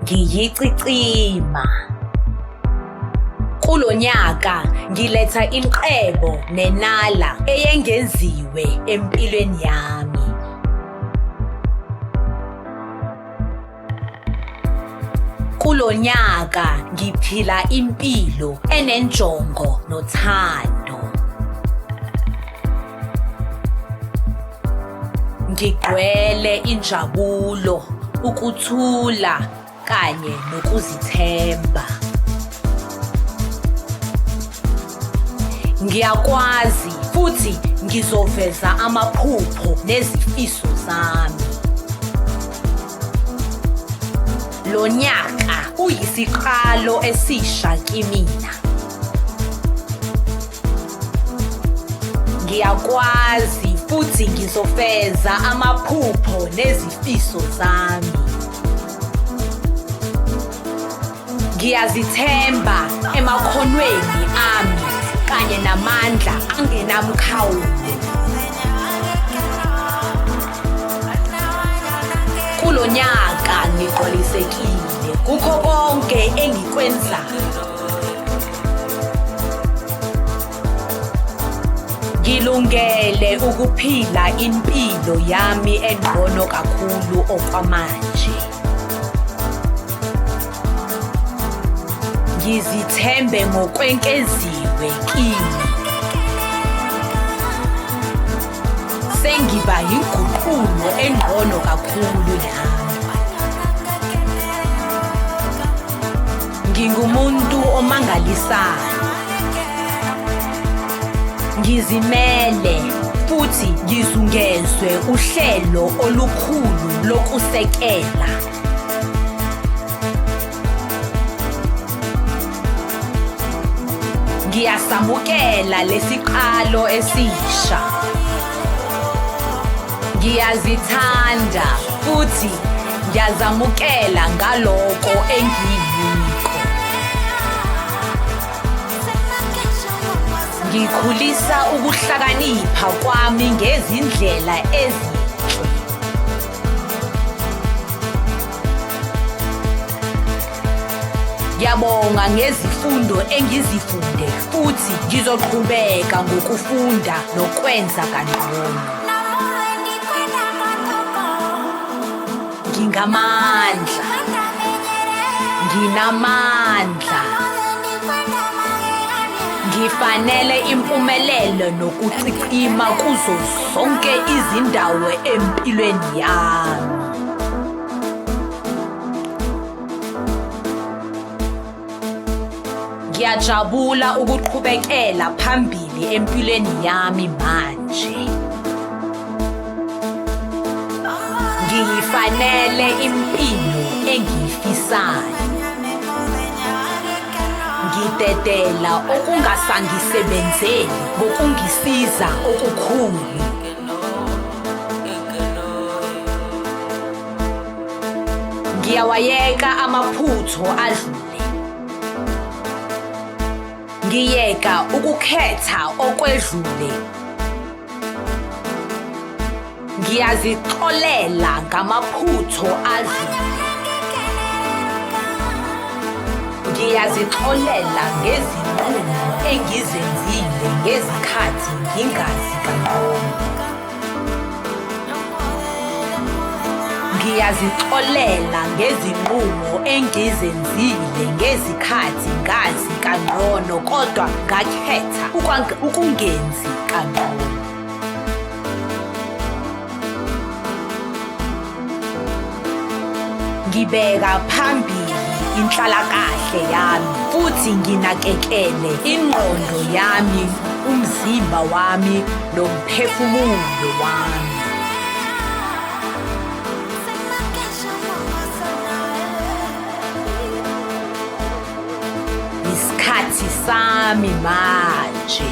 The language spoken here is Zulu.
Ngiyicicima. Kulo nyaka ngiletha inqebo nenala eyengeziwe empilweni yami. Kulo nyaka ngiphila impilo enenjongo nothando. Ngigcwele injabulo, ukuthula kanye nokuzithemba. Ngiyakwazi futhi ngizoveza amaphupho nezifiso zami. Lo nyaka uyisiqalo esisha kimina. Ngiyakwazi futhi ngizofeza amaphupho nezifiso zami. Ngiyazithemba emakhonweni ami kanye namandla angenamkhawulo. Kulo nyaka ngigqwalisekile kukho konke engikwenzayo. Ngilungele ukuphila impilo yami engcono kakhulu okwamanje. Ngizithembe ngokwenkeziwe kimi. Sengiba yinguqulo engcono kakhulu nami. Ngingumuntu omangalisayo. Ngizimele futhi ngizungezwe uhlelo olukhulu lokusekela. Ngiyasamukela lesiqalo esisha. Ngiyazithanda futhi ngiyazamukela ngaloko engiyiko. Ngikhulisa ukuhlakanipha kwami ngezindlela ezinhle. Ngiyabonga ngezifundo engizifunde futhi ngizoqhubeka ngokufunda nokwenza kangcono. Ngingamandla. Nginamandla. Ngifanele impumelelo nokucicima kuzo zonke izindawo empilweni yami. Ngiyajabula ukuqhubekela phambili empilweni yami manje. Ngiyifanele impilo engiyifisayo. Ngidedela okungasangisebenzeli ngokungisiza okukhulu. Ngiyawayeka amaphutho adlule. Ngiyeka ukukhetha okwedlule. Ngiyazixolela ngamaphutho adlule. Ngiyazixolela ngezinqumo engizenzile ngezikhathi ngingazi kangcono. Ngiyazixolela ngezinqumo engizenzile ngezikhathi ngazi kangcono kodwa ngakhetha ukungenzi kangcono. Ngibeka phambili inhlalakahle yami futhi nginakekele ingqondo yami, umzimba wami nomphefumulo wami. Isikhathi sami manje.